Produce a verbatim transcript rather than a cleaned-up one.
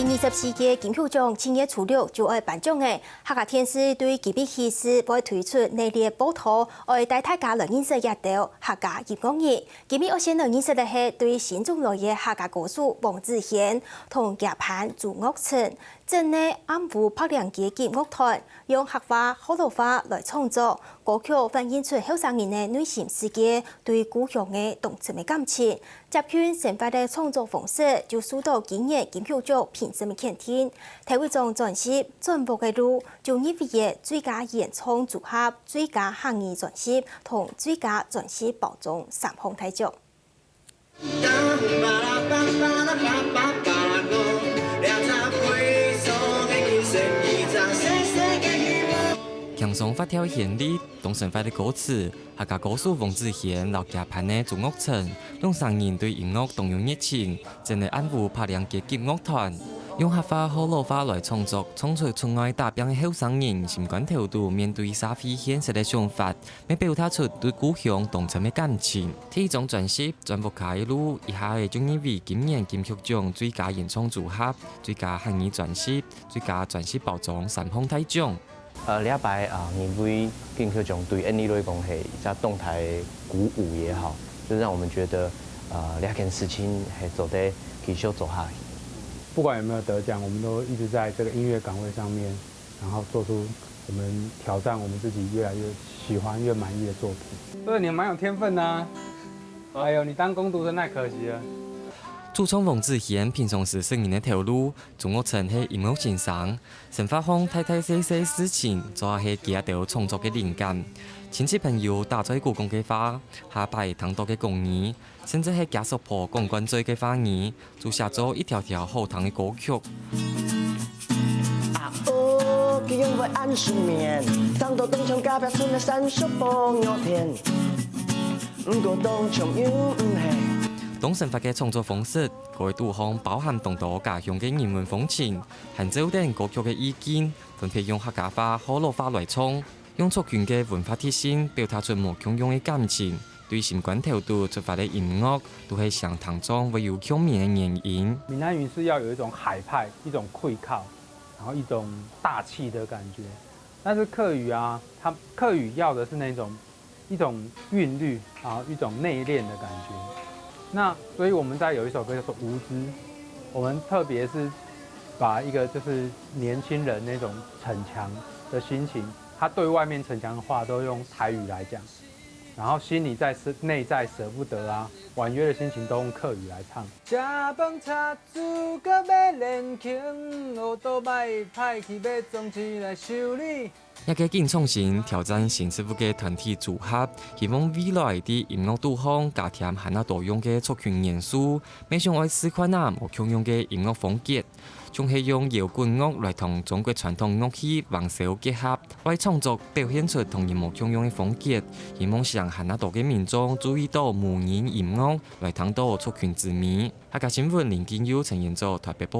二十四屆金曲獎七月初六就愛頒獎了，客家電視對今晡日起勢會推出系列報導，愛帶大家來認識這兜客家音樂人。今晡日愛先來認識个係對新竹來个客家歌手黃子賢同佢伴組樂團， 整个暗烏白涼个金樂團，用客話、學老話來創作，歌曲反映出後生人个內心世界，對故鄉个當深个感情。接近生活个創作方式，就受到今年金曲獎評審个肯定。頭一張專輯《轉屋个路》，就入圍了最佳原創組合、最佳客語專輯同最佳專輯包裝三項大獎。 輕鬆發條旋律，當生活个歌詞，客家歌手黃子賢摎佢伴个組樂團，兩儕人對音樂當有熱情，整个暗烏白涼个金樂團，用客話、學老話來創作，唱出出外打拚个後生人心肝頭肚面對社會現實个想法， 乜表達出對故鄉當深个感情。第一張專輯《轉屋下个路》，一下仔就入圍今年金曲獎最佳原創組合、最佳客語專輯、最佳專輯包裝三項大獎。呃，這擺啊，入圍金曲獎對𠊎俚來講係一隻當大个鼓舞也好，就讓我們覺得，呃，這件事情還做得繼續做下去。不管有沒有得獎，我們都一直在這個音樂崗位上面，然後做出我們挑戰我們自己越來越喜歡、越滿意的作品。對，你蠻有天分的啊。哎呦，你當工讀生太可惜了。主唱黃子賢平常時識人个頭路，組樂團係音樂先生，生活項大大細細事情，做下係佢兜創作个靈感。親戚朋友打嘴鼓講个話，下擺聽到个國語，甚至係厥叔婆講慣嘴个話語， 就寫做一條條好聽个歌曲。啊哦，佢樣會恁順面，生到當像隔壁村个山叔婆肉田。毋過當像又毋係。當生活个創作方式，歌个肚項包含當多家鄉个人文風情，還照等歌曲个意境，分別用客家話、學老話來唱， 用族群个文化特性表達出無共樣个感情，對心肝頭肚出發个音樂，都係想聽眾會有共鳴个原因。閩南語是要有一種海派、一種氣口，然後一種大氣的感覺。但是客語啊，它客語要的是那種一種韻律啊，一種內斂的感覺。那所以我們在有一首歌叫做《無知》，我們特別是把一個就是年輕人那種逞強的心情， 他對外面逞強的話都用台語來講，然後心裡在捨，內在捨不得啊，婉約的心情都用客語來唱。食飯炒煮到欲冷清，烏托邦歹去欲總錢來修理。這個緊創新、挑戰新事物个團體組合，希望未來在音樂肚項加添還較多樣个族群元素，乜想愛試看啊無共樣个音樂風格。 總係用搖滾樂來同中國傳統樂器橫簫結合，愛創作表現出同人無共樣个風格，希望想還較多个民眾注意到無人音樂，來聽到族群之美。客家新聞林金佑、陳彥祖台北報。